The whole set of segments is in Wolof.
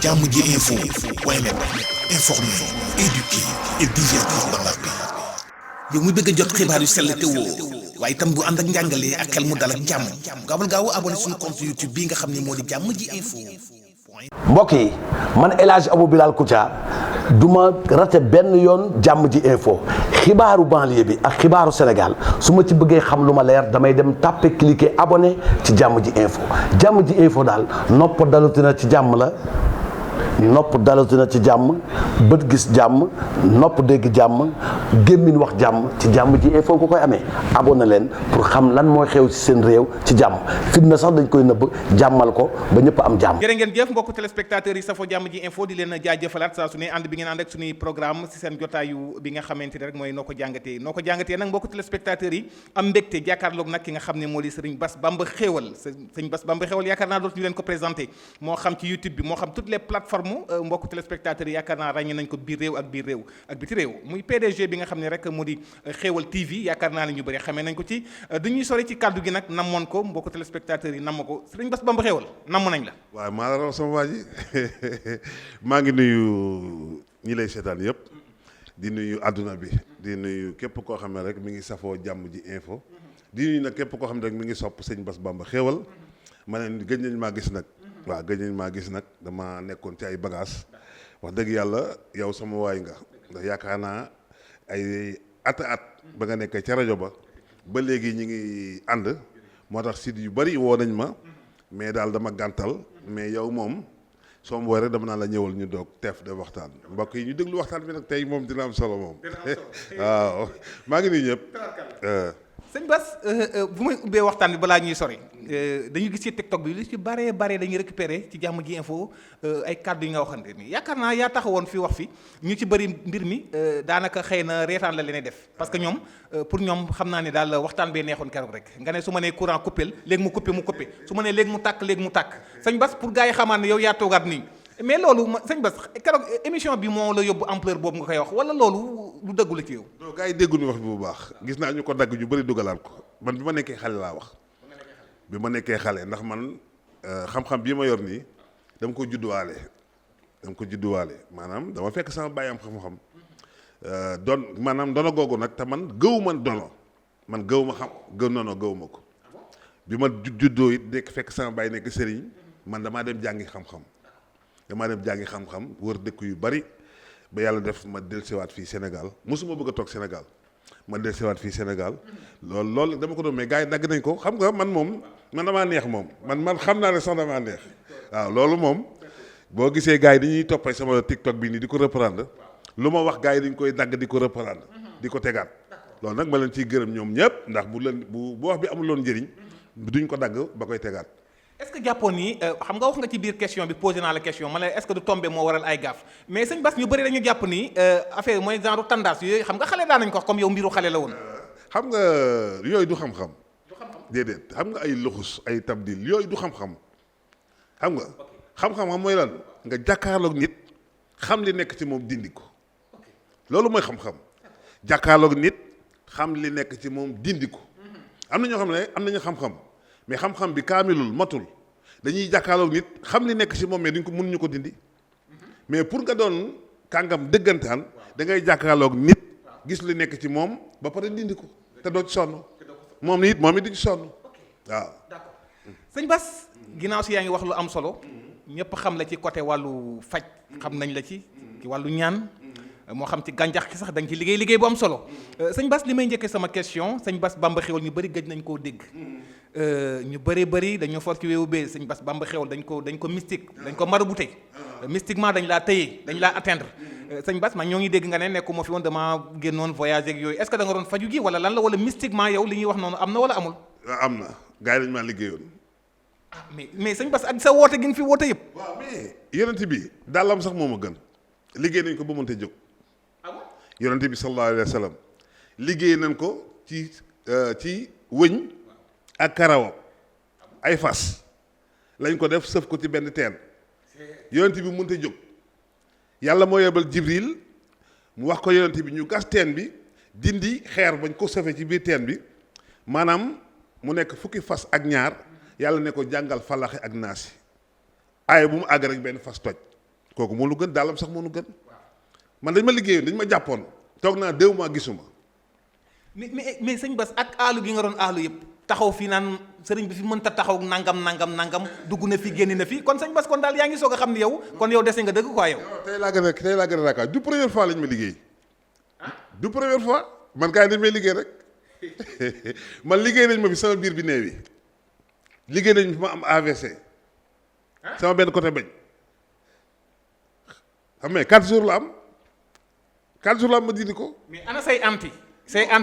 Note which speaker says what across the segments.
Speaker 1: jàmm ji info point net, informer, éduquer et divertir dans la paix. yow mi bëgg a jot xibaar yu sell te woo waaye itam bu ànd ak njàngalee ak xel mu dal ak jàmm gaawal gaaw abonné suñu compte YouTube bii nga xam ne moo di jàmm ji info.
Speaker 2: mbokk yi man El Hadj Abou Bilal Koutia du ma rate benn yoon jàmm ji info xibaaru banlieue bi ak xibaaru Sénégal su ma ci bëggee xam lu ma leer damay dem tàppe cliquer abonné ci jàmm ji info daal nopp dalutina ci jàmm la nopp dalatina ci jàmm bët gis jàmm nopp dégg jàmm gémmiñ wax jàmm ci jàmm ji info ko koy amee abonné leen pour xam lan mooy xew ci seen réew ci jàmm fitna sax dañ koy nëbb jàmmal ko ba ñëpp am jàmm.
Speaker 3: jërë ngeen jëf mbokku téléspectateurs yi safo jàmm ji info di leen jaajëfalaat saa su ne ànd bi ngeen ànd ak suñuy programme si seen jotaayu bi nga xamante ne rek mooy noo ko jàngatee nag mbokku téléspectateurs yi am mbégte jàkkaarloog nag ki nga xam ne moo di Sëriñ Bass Bamba Xéewal Sëriñ Bass Bamba Xéewal yaakaar naa dootu ñu leen ko présenté moo xam ci YouTube bi moo xam toutes les plateformes mbokk téléspectateurs yi yaakaar naa ràññee nañ ko biir réew ak biti réew muy PDG bi nga xam ne rek mu di Xéewal TV yaakaar naa ne ñu bëri xamee nañ ko ci duñuy sori ci kàddu gi nag namoon ko mbokk téléspectateurs yi namm ko Sëriñ Bass Bamba Xéewal namm nañ la.
Speaker 4: waaw maa la raw sama waa ji maa ngi nuyu ñi lay seetaan yëpp di nuyu àdduna bi di nuyu képp koo xam ne rek mi ngi safoo jàmm ji info di nuyu nag képp koo xam ne rek mi ngi sopp Sëriñ Bass Bamba Xéewal ma ne gëj nañ maa gis nag. waaw gëj nañ maa gis nag dama nekkoon ci ay bagages wax dëgg yàlla yow sama waay nga ndax yaakaar naa ay at ba nga nekkee ca rajo ba léegi ñi ngi ànd moo tax site yu bari woo nañ ma mais daal dama gàntal mais yow moom soo ma woowee rek dama naa la ñëwal ñu doog teef de waxtaan mbokk yi ñu déglu waxtaan bi nag tey moom dina am solo moom waaw maa ngi nuyu ñëpp.
Speaker 3: sëñ Bass bu may ubbee waxtaan bi balaa ñuy sori dañuy gis ci TikTok bi li ci bare dañuy récupérer ci jàmm ji info ay kàddu yi nga waxante ni yaakaar naa yaa taxawoon fi wax fi ñu ci bëri mbir mi daanaka xëy na reetaan la leen def parce que ñoom pour ñoom xam naa ne daal waxtaan bee neexoon keroog rek nga ne su ma nee courant coupé léegi mu coupé su ma nee léegi mu tàkk sëñ Bass pour gars yi xamaat ne yow yaa toogaat nii mais loolu sëñ Bass keroog émission bi moo la yóbbu ampleur boobu nga koy wax wala loolu lu dëggu la ci yow.
Speaker 4: non gars yi dégguñu wax bi bu baax gis naa ñu ko dagg ñu bëri dugalaat ko man bi ma nekkee xale laa wax bi ma nekkee xale ndax man xam-xam bii ma yor nii dama ko judduwaale maanaam dama fekk sama bàyyi am xam-xam maanaam dono googu nag te man gëwuma dono man gëwuma gëwuma ko bi ma juddoo it nekk fekk sama bàyyi nekk sëriñ man damaa dem jàngi xam-xam wër dëkk yu bari ba yàlla def ma dellusiwaat fii Sénégal mosuma bëgg a toog Sénégal ma dellusiwaat fii Sénégal loolu dama ko doon mais gars yi dagg nañ ko xam nga man damaa neex moom man xam naa ne sax damaa neex waaw loolu moom boo gisee gars yi dañuy toppee sama TikTok bi nii di ko reprendre lu ma wax gars yi dañ koy dagg di ko reprendre di ko tegaat loolu nag ma leen ciy gërëm ñoom ñëpp ndax bu wax bi amul loon njëriñ duñ ko dagg ba koy tegaat.
Speaker 3: est-ce que jàppoon ni xam nga wax nga ci biir question bi posé naa la question ma ne est-ce que du tombé moo waral ay gaaf mais sëñ Bass ñu bëri dañu jàpp ni affaire mooy genre tendance yooyu xam nga xale daan nañ ko wax comme yow mbiru xale la woon.
Speaker 4: xam nga yooyu du xam-xam. déedéet xam nga ay luxus ay tabdil yooyu du xam-xam xam nga xam-xam mooy lan nga jàkkaarloog nit xam li nekk ci moom dindi ko loolu mooy xam-xam jàkkaarloog nit xam li nekk ci moom dindi ko am na ñoo xam ne am nañu xam-xam. mais xam-xam bi kaamilul matul dañuy jàkkaarloog nit xam li nekk ci moom mais duñ ko mënuñu ko dindi mais pour nga doon kàngam dëggantaan da ngay jàkkaarloog nit gis li nekk ci moom ba pare dindi ko te doo ci sonn moom it du ci sonn waaw.
Speaker 3: d'accord sëñ Bass ginnaaw si yaa ngi wax lu am solo ñëpp xam la ci côté wàllu faj xam nañ la ci wàllu ñaan moo xam ci gàncax gi sax da nga ci liggéey bu am solo sëñ Bass li may njëkkee sama question sëñ Bass Bamba Xéewal ñu bëri gëj nañ koo dégg. ñu bëri dañoo for ci weewu bee sëñ Bass Bamba Xéewal dañ ko mystique dañ ko marabouté mystiquement dañ laa tëye dañ laa atteindre sëñ Bass man ñoo ngi dégg nga ne nekkuma fi woon dama génnoon voyager ak yooyu est-ce que da nga doon faju gi wala lan la wala mystiquement yow li ñuy wax noonu am na wala amul.
Speaker 4: am na gars yi dañu maa liggéeyoon.
Speaker 3: mais sëñ Bass ak sa woote gi nga fi woote yëpp.
Speaker 4: waaw mais yonent bi dàllam sax moo ma gën liggéey nañ ko ba mënta jóg. yonent bi sallallahu alayhi wa sallam liggéey nañ ko ci wëñ. ak karawam ay fas lañ ko def sëf ko ci benn teen yonent bi mënut a jóg yàlla moo yebal Jibril mu wax ko yonent bi ñu gas teen bi dindi xeer bañ ko sëfe ci biir teen bi maanaam mu nekk fukki fas ak ñaar yàlla ne ko jàngal falaxe ak naasi aaya bu mu àgg rek benn fas toj kooku moo lu gën daalam sax moo lu gën man dañ ma liggéeyoon dañ ma jàppoon toog naa 2 mois gisuma.
Speaker 3: mais sëñ Bass ak aalu gi nga doon aalu yëpp taxaw fii naan sëriñ bi fi mënta taxaw nangam dugg na fi génn na fi kon sëñ Bass kon daal yaa ngi soog a xam ni yow kon yow dese nga dëgg quoi yow.
Speaker 4: tey laa gën a raakaar du première fois lañ ma liggéey du première fois man kaay dañ may liggéey rek man liggéey nañ ma fi sama biir bi neewi liggéey nañ fi ma am AVC sama benn côté bañ xam nga 4 jours la am 4 jours la am ma dindi ko.
Speaker 3: mais ana say anti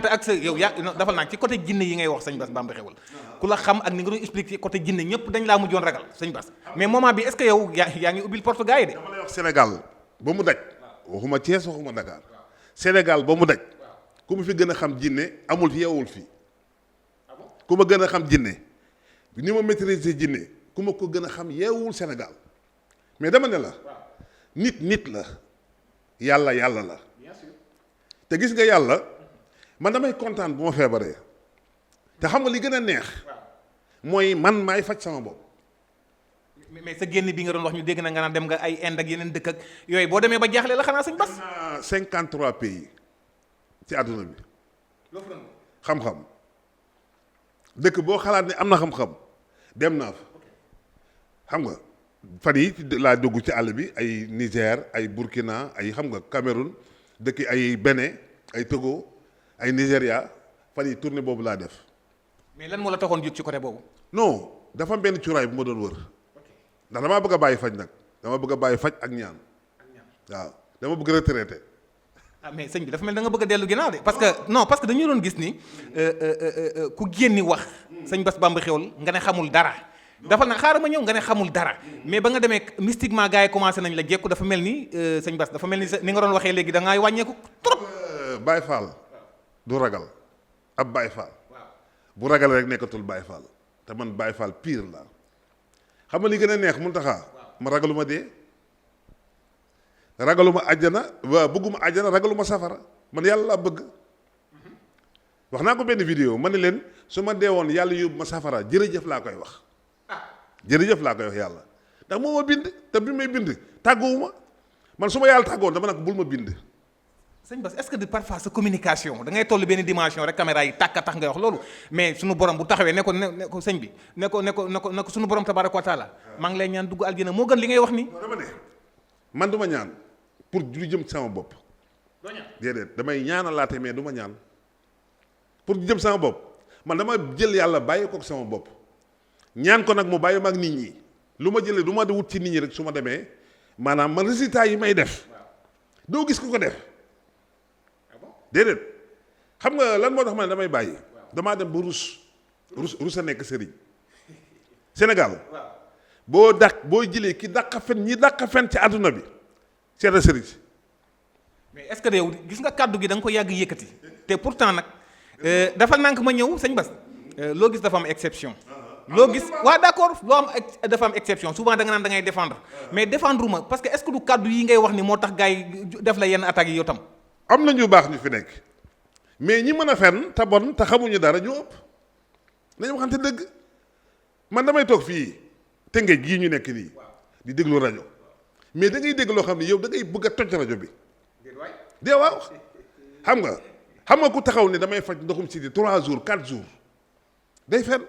Speaker 3: ak sa yow yaa dafal naa ci côté jinne yi ngay wax sëñ Bass Bamba Xewal ku la xam ak ni nga doon expliqué côté jinne ñëpp dañ laa mujjoon ragal sëñ Bass mais moment bi est-ce que yow yaa ngi ubbil porte gars yi de.
Speaker 4: dama lay wax Sénégal ba mu daj waxuma Thiès waxuma Dakar Sénégal ba mu daj ku ma fi gën a xam jinne amul fi yeewul fii ku ma gën a xam jinne ni ma maîtriser jinne ku ma ko gën a xam yeewul Sénégal mais dama ne la nit la yàlla la te gis nga yàlla man damay kontaan bu ma feebaree te xam nga li gën a neex mooy man maay faj sama bopp.
Speaker 3: mais sa génn bi nga doon wax ñu dégg na nga naan dem nga ay Inde ak yeneen dëkk ak yooyu boo demee ba jaaxle la xanaa sëñ Bass.
Speaker 4: 53 pays ci àdduna bi xam-xam dëkk boo xalaat ne am na xam-xam dem naa fa xam nga fan yi laa dugg ci àll bi ay Niger ay Burkina ay xam nga Cameroun dëkk ay Bénin ay Togo ay Nigéria fan yi tournée boobu laa def.
Speaker 3: mais lan moo la taxoon jóg ci côté boobu.
Speaker 4: non dafa am benn cuuraay bu ma doon wër ndax damaa bëgg a bàyyi faj nag dama bëgg a bàyyi faj ak ñaan waaw dama bëgg retraité.
Speaker 3: mais sëñ bi dafa mel da nga bëgg a dellu ginnaaw de parce que dañu doon gis ni ku génni wax sëñ Bass Bamba Xewal nga ne xamul dara dafa na xaaral ma ñëw nga ne xamul dara mais ba nga demee mystiquement gars yi commencé nañ la jekku dafa mel ni sëñ Bass dafa mel ni nga doon waxee léegi da ngay wàññeeku trop.
Speaker 4: Baye Fall du ragal ab Baye Fall bu ragal rek nekkatul Baye Fall te man Baye Fall pire la xam nga li gën a neex mun taxaa ma ragaluma dee ragaluma àjjana waa bëgguma àjjana ragaluma safara man yàlla laa bëgg wax naa ko benn vidéo ma ne leen su ma dee woon yàlla yóbbu ma safara jërëjëf laa koy wax jërëjëf laa koy wax yàlla ndax moo ma bind te bi may bind tàgguwuma man su ma yàlla tàggoon dama nag bul ma bind.
Speaker 3: sëñ Bass est-ce que de parfois sa communication da ngay toll benn dimension rek caméra yi tàkk tax ngay wax loolu mais suñu borom bu taxawee ne ko sëñ bi ne ko suñu borom tabaraka wa taala maa ngi lay ñaan dugg aljana moo gën li ngay wax nii.
Speaker 4: dama ne man du ma ñaan pour lu jëm ci sama bopp.
Speaker 3: doo ñaan
Speaker 4: déedéet damay ñaanalaate mais du ma ñaan pour lu jëm sama bopp man dama jël yàlla bàyyi ko sama bopp ñaan ko nag mu bàyyi ma ak nit ñi lu ma jëlee du ma di wut ci nit ñi rek su ma demee maanaam man résultat yi may def doo gis ku ko def. déedéet xam nga lan moo tax ma ne damay bàyyi damaa dem ba rus a nekk sëriñ Sénégal boo jëlee ki dàq fen ñi dàq fen ci àdduna bi seeta sëriñ si.
Speaker 3: mais est-ce que yow gis nga kàddu gi da nga ko yàgg yëkkati te pourtant nag dafa nànk ma ñëw sëñ Bass loo gis dafa am exception. loo gis waaw d'accord loo am dafa am exception souvent da nga naan da ngay défendre mais défendre ma parce que est-ce que du kàddu yi ngay wax ni moo tax gars yi def la yenn attaques yi yow tam.
Speaker 4: am na ñu baax ñu fi nekk mais ñi mën a fenn te bon te xamuñu dara ñu ëpp nañu waxante dëgg man damay toog fii Tëngéej gii ñu nekk nii di déglu rajo mais da ngay dégg loo xam ne yow da ngay bëgg a toj rajo bi dee waaw xam nga ku taxaw ne damay faj ndoxum si di 3 jours 4 jours day fenn.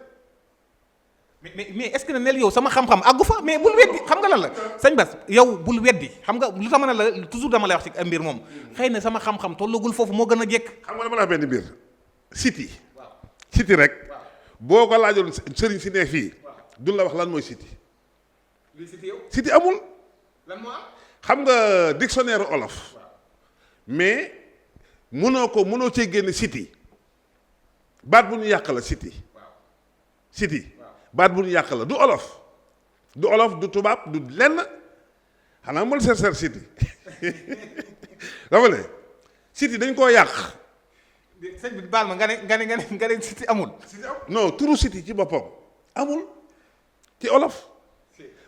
Speaker 3: mais est-ce que nel yow sama xam-xam àggu fa mais bul weddi xam nga lan la sëñ Bass yow bul weddi xam nga lu tax ma ne la toujours dama lay wax ci mbir moom xëy na sama xam-xam tollagul foofu moo gën a jekk.
Speaker 4: xam nga dama la benn mbir siti rek boo ko laajoon sëriñ si ne fii duñ la wax lan mooy siti siti amul
Speaker 3: lan moo am
Speaker 4: xam nga dictionnaire olof mais mënoo cee génn siti baat bu ñu yàq la siti baat bu ñu yàq la du olof du tubaab du lenn xanaa mën ser siti dafa ne siti dañ koo yàq.
Speaker 3: sëñ bi baal ma nga ne siti amul.
Speaker 4: non turu siti ci boppam amul ci olof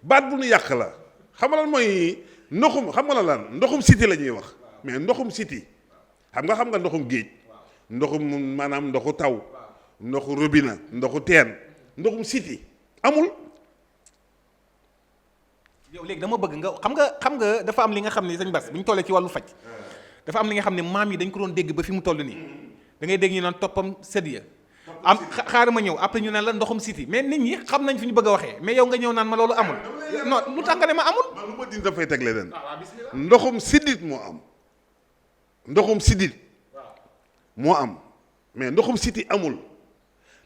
Speaker 4: baat bu ñu yàq la xam nga lan mooy ndoxum xam nga la lan ndoxum siti la ñuy wax mais ndoxum siti xam nga ndoxum géej ndoxum maanaam ndoxu taw ndoxu robinet ndoxu teen ndoxum siti amul
Speaker 3: yow léegi dama bëgg nga xam nga dafa am li nga xam ne sëñ Bass bu ñu tollee ci wàllu faj dafa am li nga xam ne maam yi dañ ko doon dégg ba fi mu toll nii da ngay dégg ñu naan toppam sët ya am xaaral ma ñëw après ñu naan la ndoxum siti mais nit ñi xam nañ fi ñu bëgg a waxee mais yow nga ñëw naan ma loolu amul non lu tax nga ne ma amul.
Speaker 4: man lu ma din dafay teg leneen ndoxum sidit moo am ndoxum sidit moo am mais ndoxum siti amul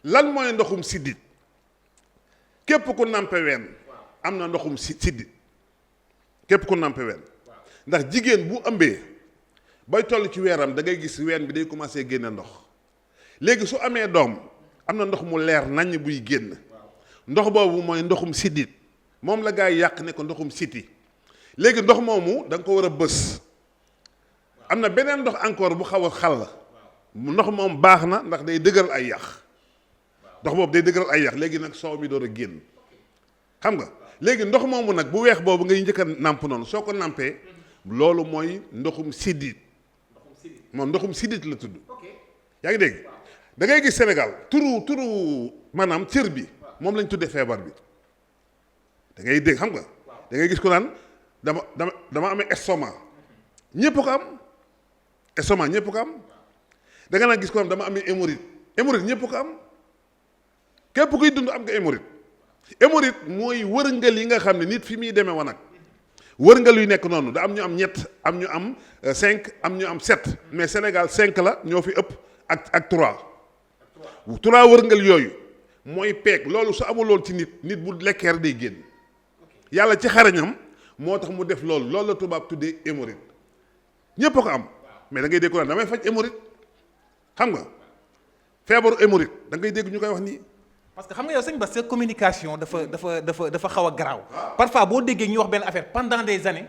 Speaker 4: lan mooy ndoxum sidit képp ku nampe ween am na ndoxum sidit képp ku nampe ween ndax jigéen bu ëmbee bay toll ci weeram da ngay gis ween bi day commencé génne ndox léegi su amee doom am na ndox mu leer naññ buy génn ndox boobu mooy ndoxum sidit moom la gaa yi yàq ne ko ndoxum siti léegi ndox moomu da nga ko war a bës am na beneen ndox encore bu xaw a xal ndox moom baax na ndax day dëgëral ay yax ndox boobu day dëgëral ay yax léegi nag soow mi door a génn xam nga léegi ndox moomu nag bu weex boobu ngay njëkk a nàmp noonu soo ko nàmpee loolu mooy ndoxum sidit moom ndoxum sidit la tudd yaa ngi dégg da ngay gis Sénégal turu maanaam cër bi moom lañ tuddee feebar bi da ngay dégg xam nga da ngay gis ko naan dama amee estomac ñëpp ko am estomac ñëpp ko am da nga naan gis ko am dama amee hémorroïde ñëpp ko am képp kuy dund am nga hémorroïde mooy wërngal yi nga xam ne nit fi muy demee wanag wërngal yu nekk noonu da am ñu am ñett am ñu am 5 am ñu am 7 mais Sénégal 5 la ñoo fi ëpp ak 3 wërngal yooyu mooy peeg loolu su amul loolu ci nit bu lekkeer day génn yàlla ci xarañam moo tax mu def loolu la tubaab tuddee hémorroïde ñëpp ko am mais da ngay dégg ko naan damay faj hémorroïde xam nga feebaru hémorroïde da ngay dégg ñu koy wax nii.
Speaker 3: parce que xam nga yow sëñ Bass sa communication dafa xaw a garaaw parfois boo déggee ñuy wax benn affaire pendant des années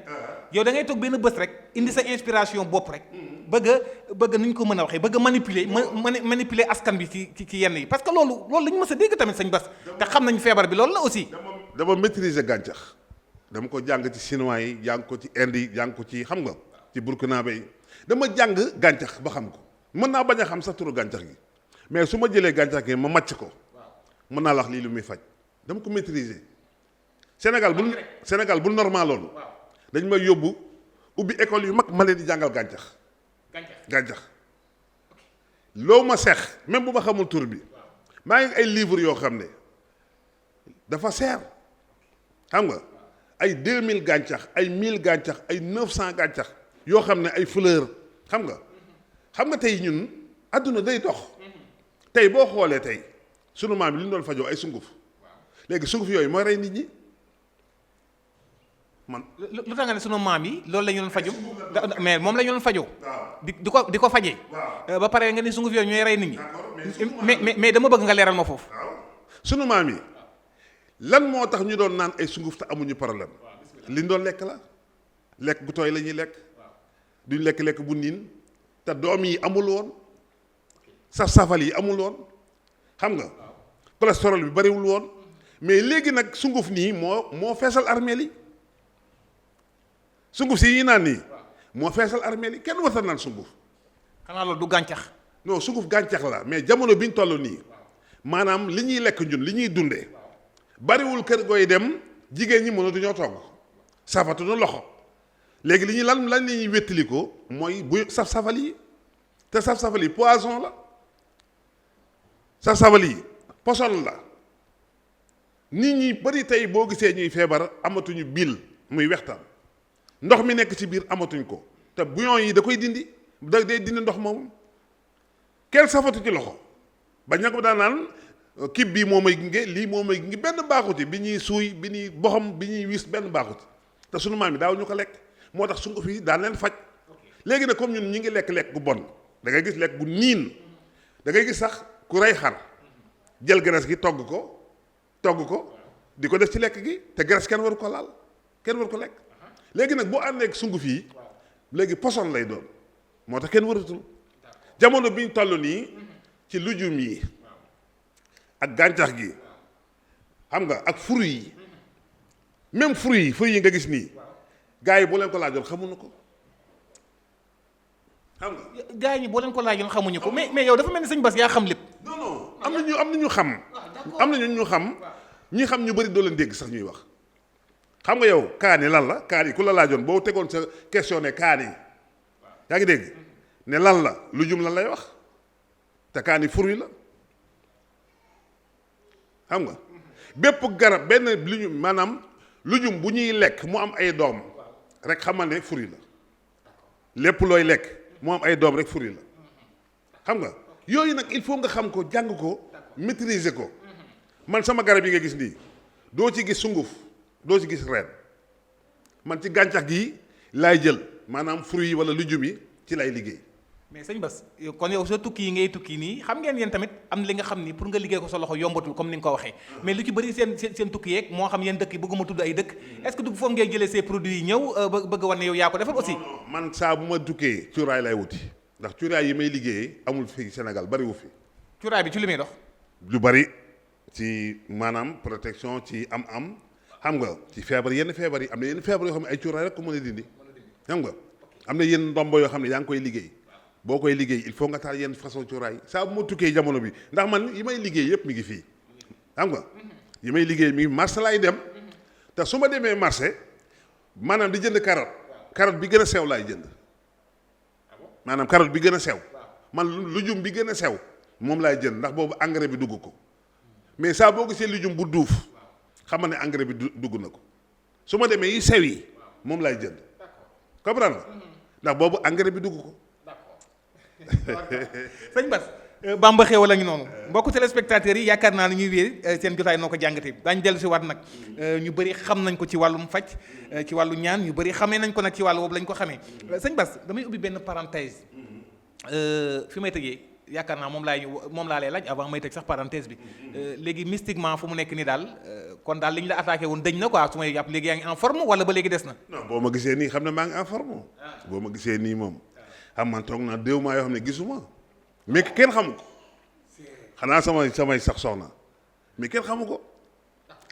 Speaker 3: yow da ngay toog benn bés rek indi sa inspiration bopp rek bëgg nu ñu ko mën a waxee bëgg a manipuler askan bi ci yenn yi parce que loolu la ñu mës a dégg tamit sëñ Bass te xam nañu feebar bi loolu la aussi.
Speaker 4: dama maîtriser gàncax dama ko jàng ci chinois yi jàng ko ci Inde yi jàng ko ci xam nga ci burkinabé yi dama jàng gàncax ba xam ko mën naa bañ a xam sax turu gàncax gi mais su ma jëlee gàncax gi ma màcc ko mën naa la wax lii lu muy faj dama ko maîtriser Sénégal bu normal loolu dañ may yóbbu ubbi école yu mag ma leen di jàngal gàncax loo ma seex même bu ma xamul tur bi maa ngi ay livres yoo xam ne dafa seer xam nga ay 2000 gàncax ay 1000 gàncax ay 900 gàncax yoo xam ne ay fleur xam nga tey ñun àdduna day dox tey boo xoolee tey sunu maam yi li ñu doon fajoo ay sunguf léegi sunguf yooyu mooy rey nit ñi man.
Speaker 3: lu tax nga ne sunu maam yi loolu la ñu doon fajoo mais moom la ñu doon fajoo. di ko fajee. ba pare nga ni sunguf yooyu ñooy rey nit ñi. mais dama bëgg nga leeral ma foofu.
Speaker 4: sunu maam yi lan moo tax ñu doon naan ay sunguf te amuñu problème li ñu doon lekk la lekk gu tooy la ñuy lekk duñ lekk bu niin te doom yi amul woon saf-safal yi amul woon xam nga cholestérol bi bariwul woon mais léegi nag sunguf nii moo feesal armeel yi sunguf si yi naan nii moo feesal armeel yi kenn warta naan sunguf.
Speaker 3: xanaa loolu du gàncax.
Speaker 4: non sunguf gàncax la mais jamono bi ñu toll nii maanaam li ñuy lekk ñun li ñuy dundee bariwul kër gooy dem jigéen ñi mënatuñoo togg safatuñu loxo léegi li ñuy lan la ñuy wéttali ko mooy bu saf-safal yi te saf-safal yi poison la saf-safal yi poson la nit ñi bari tey boo gisee ñuy feebar amatuñu bil muy wextaan ndox mi nekk ci biir amatuñ ko te bouillon yi da koy dindi day dindi ndox moomu kenn safatu ci loxo ba ña ko daan naan kib bii moo may ginge lii moo may ginge benn baaxuti bi ñuy suuy bi ñuy boxam bi ñuy wis benn baaxuti te sunu maam yi daaw ñu ko lekk moo tax sunguf yi daan leen faj léegi nag comme ñun ñi ngi lekk gu bon da ngay gis lekk gu niin da ngay gis sax ku rey xar jël graisse gi togg ko di ko def ci lekk gi te graisse kenn waru ko laal kenn waru ko lekk léegi nag boo àndee ak sunguf yi léegi poson lay doon moo tax kenn waratul jamono bi ñu toll nii ci lujum yi ak gàncax gi xam nga ak fruits yi même fruits yi nga gis nii gars yi boo leen ko laajoon xamuñu ko xam nga.
Speaker 3: gars yi boo leen ko laajoon xamuñu ko mais yow dafa mel ni sëñ Bass yaa xam lépp.
Speaker 4: non am na ñu xam am na ñu xam ñi xam ñu bëri doo leen dégg sax ñuy wax xam nga yow kaani lan la kaani ku la laajoon boo tegoon sa question ne kaani yaa ngi dégg ne lan la lujum lan lay wax te kaani fruit la xam nga bépp garab benn lujum maanaam lujum bu ñuy lekk mu am ay doom rek xamal ne fruit la lépp looy lekk mu am ay doom rek fruit la xam nga yooyu nag il faut nga xam ko jàng ko maîtriser ko man sama garab yi nga gis nii doo ci gis sunguf doo ci gis reen man ci gàncax gi laay jël maanaam fruit yi wala lujum yi ci lay liggéey.
Speaker 3: mais sëñ Bass kon yow sa tukki yi ngay tukki nii xam ngeen yéen tamit am na li nga xam ni pour nga liggéey ko sa loxo yombatul comme ni nga ko waxee mais lu ci bëri seen tukki yeeg moo xam yéen dëkk yi bëgguma tudd ay dëkk est-ce que du foofu ngay jëlee ces produits yi ñëw bëgg wan ne yow yaa ko defal aussi.
Speaker 4: man saa bu ma tukkee cuuraay lay wuti ndax cuuraay yi may liggéeyee amul fii Sénégal bariwu fi.
Speaker 3: cuuraay bi ci li muy dox.
Speaker 4: lu bari ci maanaam protection ci am xam nga ci feebar yenn feebar yi am na yenn feebar yoo xam ne ay cuuraay rek ko mën a dindi xam nga am na yenn ndombo yoo xam ne yaa ngi koy liggéey boo koy liggéey il faut nga taal yenn façon cuuraay saa bu ma tukkee jamono bi ndax man yi may liggéey yëpp mi ngi fii xam nga yi may liggéey mi ngi marché laay dem te su ma demee marché maanaam di jënd carotte bi gën a sew laay jënd maanaam carotte bi gën a sew man lujum bi gën a sew moom laay jënd ndax boobu engrais bi dugg ko mais saa boo gisee lujum bu duuf xam ne engrais bi dugg na ko su ma demee yi sew yi moom laay jënd comprendre nga ndax boobu engrais bi dugg ko.
Speaker 3: sëñ Bass Bamba Xéwal la ñu noonu mbokku téléspectateurs yi yaakaar naa ne ñuy wéer seen jotaay noo ko jàngatee daañu dellu si waat nag ñu bëri xam nañ ko ci wàllum faj ci wàllu ñaan ñu bëri xamee nañ ko nag ci wàllu boobu lañ ko xamee sëñ Bass damay ubbi benn parenthèse fi may tëjee yaakaar naa moom laa lay laaj avant may tëj sax parenthèse bi léegi mystiquement fu mu nekk nii daal kon daal li ñu la attaqué woon dëñ na quoi su may jàpp léegi yaa ngi en forme wala ba léegi des na.
Speaker 4: non boo ma gisee nii xam ne maa ngi en forme boo ma gisee nii moom xam man toog naa 2 mois yoo xam ne gisuma mais kenn xamu ko xanaa samay sax soxna mais kenn xamu ko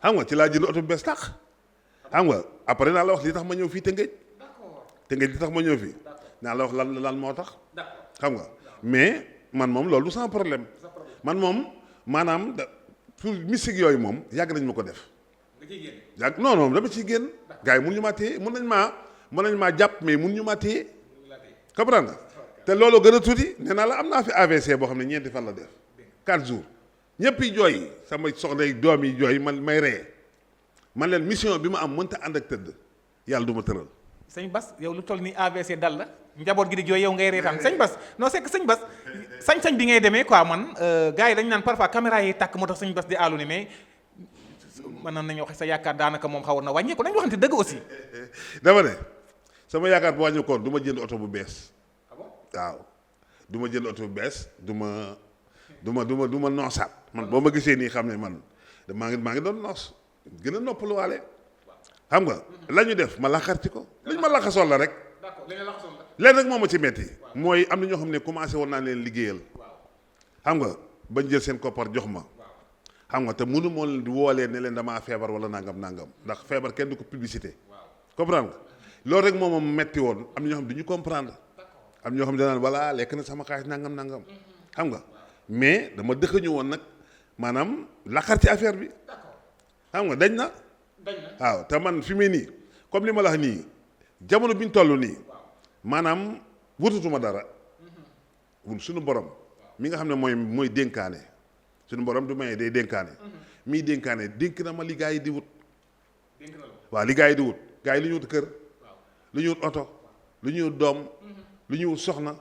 Speaker 4: xam nga ci laa jënd oto bu bees tax xam nga après naa la wax li tax ma ñëw fii Tëngéej li tax ma ñëw fii naa la wax lan moo tax xam nga mais man moom loolu du sama problème man moom maanaam pour mystique yooyu moom yàgg nañ ma ko def yàgg non dama ciy génn gars yi mun ñu maa téye mën nañ maa jàpp mais mun ñu maa téye comprendre nga te loolu gën a tuuti nee naa la am naa fi AVC boo xam ne 4 fan la def 4 jours ñëpp yi jooy sama soxna yi doom yi jooy man may ree man leen mission bi ma am mënta ànd ak tëdd yàlla du ma tëral.
Speaker 3: sëñ Bass yow lu toll ni AVC dal la njaboot gi di jooy yow ngay reetaan sëñ Bass non c'est que sëñ Bass sañ-sañ bi ngay demee quoi man gars yi dañu naan parfois caméra yi tàkk moo tax sëñ Bass di àllu ni mais mën nañu wax sa yaakaar daanaka moom xawoon na wàññeeku nañu waxante dëgg aussi.
Speaker 4: dama ne sama yaakaar bu wàññeekoon du ma jënd oto bu bees. waaw du ma jënd oto bu bees du ma noosaat man boo ma gisee nii xam ne man maa ngi doon noos gën a noppaluwaale xam nga la ñu def ma laxarti ko li ñu ma laxasoon la rek leen rek moo ma ci metti mooy am na ñoo xam ne commencé woon naa leen liggéeyal xam nga bañ jël seen koppar jox ma xam nga te mënu moo leen di woolee ne leen damaa feebar wala nangam ndax feebar kenn du ko publicité comprendre nga loolu rek moo ma metti woon am na ñoo xam ne du ñu comprendre am ñoo xam ne danaan voilà lekk na sama xaalis nangam xam nga mais dama dëkkañu woon nag maanaam laqar ci affaire bi xam nga dañ na waaw te man fi mu nii comme li ma la wax nii jamono bi ñu toll nii maanaam wutatuma dara suñu borom mi nga xam ne mooy dénkaane suñu borom du maye day dénkaane mii dénkaane dénk na ma li gaa yi di wut waaw li gaa yi di wut gaa yi lu ñu wut kër lu ñu wut oto lu ñu wut doom lu ñuy wut soxna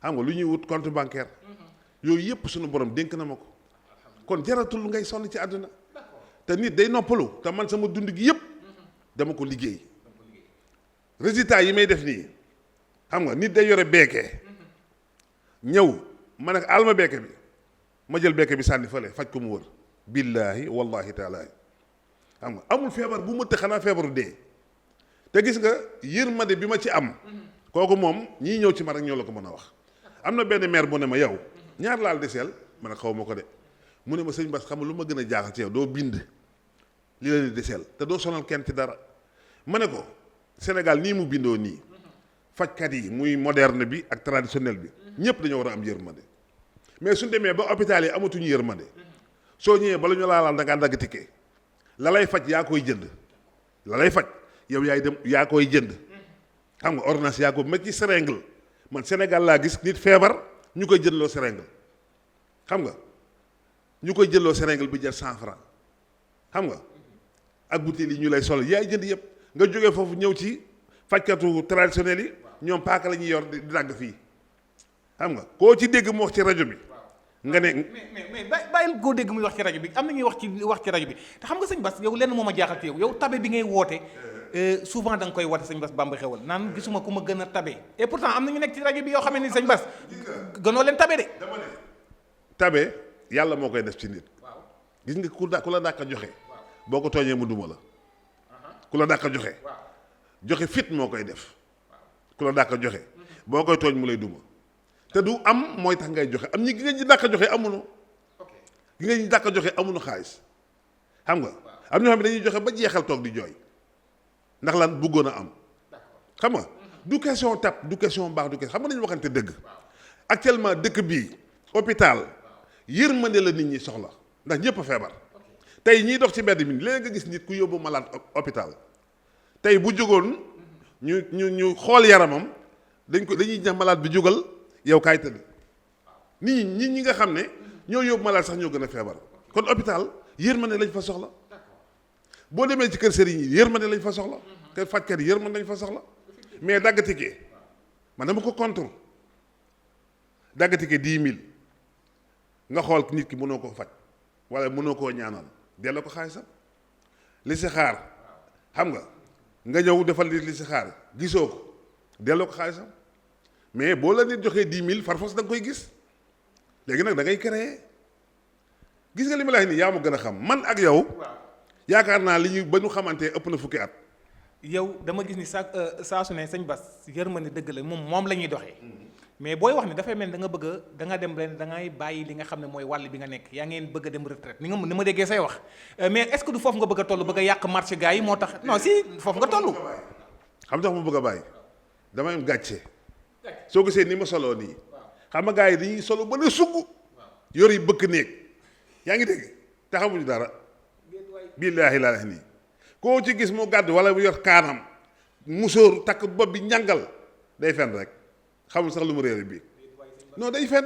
Speaker 4: xam nga lu ñuy wut compte bancaire yooyu yëpp suñu borom dénk na ma ko kon jaratul ngay sonn ci àdduna te nit day noppalu te man sama dund gi yëpp dama ko liggéey résultat yi may def nii xam nga nit day yore beeke ñëw ma ne ko alma beeke bi ma jël beeke bi sànni fële faj ko mu wër billaahi wallahi taala xam nga amul feebar bu mëtt xanaa feebaru dee te gis nga yërmande bi ma ci am kooku moom ñii ñëw ci ma rek ñoo la ko mën a wax am na benn maire bu ne ma yow ñaar laal deseel ma ne xaw ma ko de mu ne ma sëñ Bass xam nga lu ma gën a jaaxal ci yow doo bind li la di deseel te doo sonal kenn ci dara ma ne ko Sénégal nii mu bindoo nii fajkat yi muy moderne bi ak traditionnel bi ñëpp dañoo war a am yërmande mais suñ demee ba hôpital yi amatuñu yërmande soo ñëwee bala ñu laalaal da ngaa dagg ticket la lay faj yaa koy jënd la lay faj yow yaay dem yaa koy jënd xam nga ordonnance yaa ko ma ci seringue man Sénégal laa gis nit feebar ñu koy jëndloo seringue xam nga ñu koy jëndloo seringue bi jar 100 francs xam nga ak butéel yi ñu lay sol yaay jënd yëpp nga jógee foofu ñëw ci fajkatu traditionnel yi ñoom paaka la ñuy yor di dagg fii xam nga koo ci dégg mu wax ci rajo bi nga ne.
Speaker 3: mais bàyyil koo dégg muy wax ci rajo bi am na ñuy wax ci rajo bi te xam nga sëñ Bass yow lenn moo ma jaaxal ci yow tabe bi ngay woote souvent da nga koy woote sëñ Bass Bamba Xewal naan gisuma ku ma gën a tabe et pourtant am na ñu nekk ci rajo bi yoo xam ne ni sëñ Bass gënoo leen tabe de.
Speaker 4: dama ne tabe yàlla moo koy def ci nit gis nga ku la dàq joxe boo ko tooñee mu duma la ku la dàq joxe fit moo koy def ku la dàq joxe boo koy tooñ mu lay duma te du am mooy tax ngay joxe am ñi gi nga ñi dàq joxe amuñu gi nga ñi dàq joxe amuñu xaalis xam nga am ñoo xam ne dañuy joxe ba jeexal toog di jooy ndax lan bëggoon a am xam nga du question tap du question baax du question xam nga dañu waxante dëgg actuellement dëkk bii hôpital yërmande la nit ñi soxla ndax ñëpp a feebar tey ñiy dox ci mbedd mi léegi nga gis nit ku yóbbu malade hôpital tey bu jógoon ñu xool yaramam dañuy ñax malade bi jógal yow kaay tëdd nit ñi nga xam ne ñoo yóbbu malade sax ñoo gën a feebar kon hôpital yërmande lañ fa soxla boo demee ci kër sëriñ yi yërmande lañ fa soxla kër fajkat yi yërmande lañ fa soxla mais dagg ticket man dama ko contre dagg ticket 10 000 nga xool nit ki mënoo koo faj wala mënoo koo ñaanal delloo ko xaalisam li si xaar xam nga ñëw defal li si xaar gisoo ko delloo ko xaalisam mais boo la nit joxee 10 000 farfos da nga koy gis léegi nag da ngay créer gis nga li ma la wax nii yaa ma gën a xam man ak yow yaakaar naa li ñu ba ñu xamante ëpp na fukki at.
Speaker 3: yow dama gis ni saa su ne sëñ Bass yërmande dëgg la moom la ñuy doxee mais booy wax ni dafay mel da nga bëgg a da nga dem ren da ngay bàyyi li nga xam ne mooy wàll bi nga nekk yaa ngeen bëgg a dem retraite ni ma déggee say wax mais est-ce que du foofu nga bëgg a toll bëgg a yàq marché gars yi moo tax non si foofu nga toll.
Speaker 4: xam nga ma bëgg a bàyyi damay am gàcce soo gisee ni ma soloo nii xam nga gars yi dañuy solo ba ne sugg yor yi bëkk néeg yaa ngi dégg te xamuñu dara billaahi laa nii koo ci gis mu gàdd wala mu yor kaanam musóor takk bopp bi ñàngal day fen rek xamul sax lu mu réere bii non day fen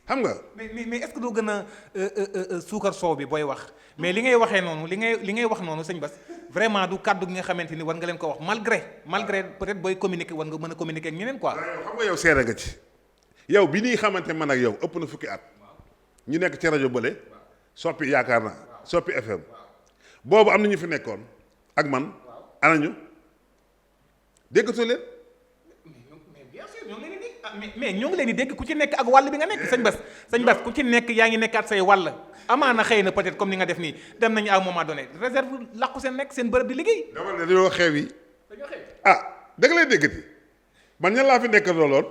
Speaker 4: xam nga.
Speaker 3: mais est-ce que doo gën a suukar soow bi booy wax mais li ngay waxee noonu li ngay wax noonu sëñ Bass vraiment du kàddu gi nga xamante ni war nga leen ko wax malgré peut-être booy communiquer war nga mën a communiquer ak ñeneen quoi.
Speaker 4: xam nga yow seere nga ci yow bi ñuy xamante man ak yow ëpp na fukki at ñu nekk ci rajo bële soppi yaakaar naa soppi FM boobu am na ñu fi nekkoon ak man anañu déggatoo leen.
Speaker 3: mais ñoo ngi leen di dégg ku ci nekk ak wàll bi nga nekk sëñ Bass ku ci nekk yaa ngi nekkaat say wàll amaana xëy na peut-être comme ni nga def nii dem nañu à un moment donné réserve làqu seen nekk seen bërëb di liggéey.
Speaker 4: dama ne dañoo xew yi da nga lay déggati man ñan laa fi nekk looloon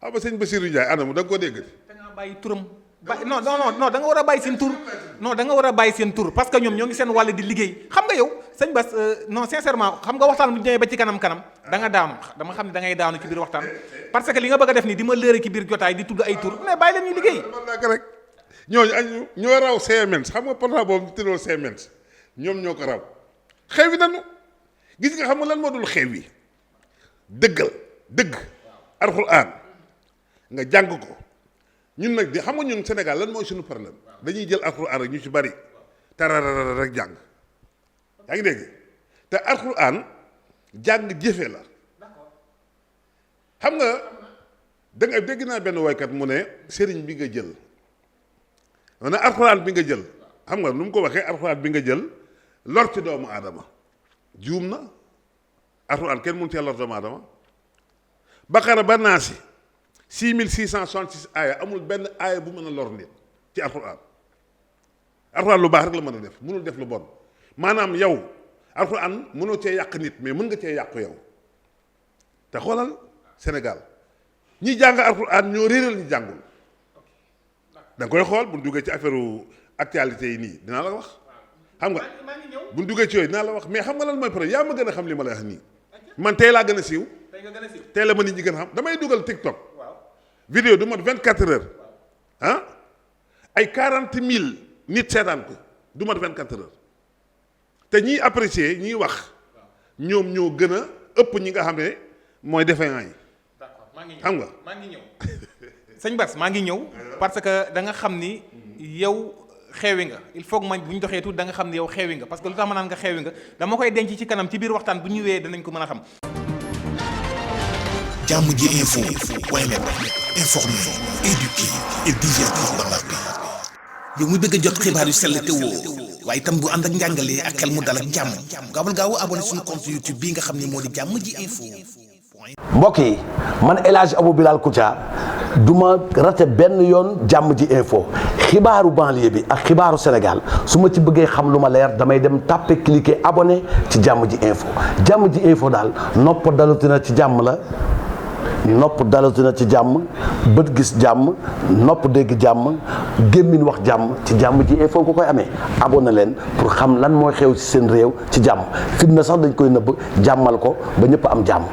Speaker 4: xam nga sëñ Bassirou Ndiaye anamu da nga koo déggati.
Speaker 3: da ngaa bàyyi turam non da nga war a bàyyi seen tur non da nga war a bàyyi seen tur parce que ñoom ñoo ngi seen wàll di liggéey xam nga yow sëñ Bass non sincèrement xam nga waxtaan bu ñu demee ba ci kanam da nga daanu dama xam ne da ngay daanu ci biir waxtaan parce que li nga bëgg a def nii di ma lëre ci biir jotaay di tudd ay tur mais bàyyi leen ñu liggéey.
Speaker 4: rek ñooñu ñoo raw CMN xam nga portable boobu ñu tëddoo CMN ñoom ñoo ko raw xew yi nanu gis nga xam nga lan moo dul xew yi dëgg alxuraan nga jàng ko ñun nag di xam nga ñun Sénégal lan mooy suñu problème dañuy jël alxuraan rek ñu ci bari tararara rek jàng yaa ngi dégg te alxuraan jàng jëfe la xam nga da nga dégg naa benn woykat mu ne sëriñ bi nga jël ne alxuraan bi nga jël xam nga nu mu ko waxee alxuraan bi nga jël lor ci doomu aadama juum na alxuraan kenn mënu cee lor doomu aadama Baqara ba Naasi 6666 aaya amul benn aaya bu mën a lor nit ci alxuraan alxuraan lu baax rek la mën a def mënul def lu bon maanaam yow alxuraan mënoo cee yàq nit mais mën nga cee yàqu yow te xoolal Sénégal ñi jàng alxuraan ñoo réeral ñi jàngul da nga koy xool bu ñu duggee ci affaire actualité yi nii dinaa la wax xam nga bu ñu duggee ci yooyu dinaa la wax mais xam nga lan mooy problème yaa ma gën a xam li ma lay wax nii man tey laa gën a siiw tey la ma nit ñi gën a xam damay dugal TikTok vidéo du mat 24 heures ay 40 000 nit seetaan ko du mat 24 heures te ñiy apprécier ñiy wax ñoom ñoo gën a ëpp ñi nga xam ne mooy défaillant yi.
Speaker 3: d'accord maa ngi ñëw
Speaker 4: xam nga
Speaker 3: maa ngi ñëw sëñ Bass maa ngi ñëw parce que da nga xam ni yow xeewi nga il faut que man bu ñu doxee tuuti da nga xam ni yow xeewi nga parce que lu tax ma naan nga xeewi nga dama koy denc ci kanam ci biir waxtaan bu ñu wéyee danañ ko mën a xam.
Speaker 1: jàmm ji info point net informer, éduquer et divertir dans la paix. yow mu bëgg a jot xibaar yu sell te woo waaye itam bu ànd ak njàngalee ak xel mu dal ak jàmm gaawal gaaw abonné suñu compte YouTube bii nga xam ne moo di jàmm ji info.
Speaker 2: mbokk yi man El Hadj Abou Bilal Koutia du ma rate benn yoon jàmm ji info xibaaru banlieue bi ak xibaaru Sénégal su ma ci bëggee xam lu ma leer damay dem tàppe cliquer abonné ci jàmm ji info daal nopp dalutina ci jàmm la nopp dalutina ci jàmm bët gis jàmm nopp dégg jàmm gémmiñ wax jàmm ci jàmm ji info nga koy amee abonné leen pour xam lan mooy xew ci seen réew ci jàmm fitna sax dañ koy nëbb jàmmal ko ba ñëpp am jàmm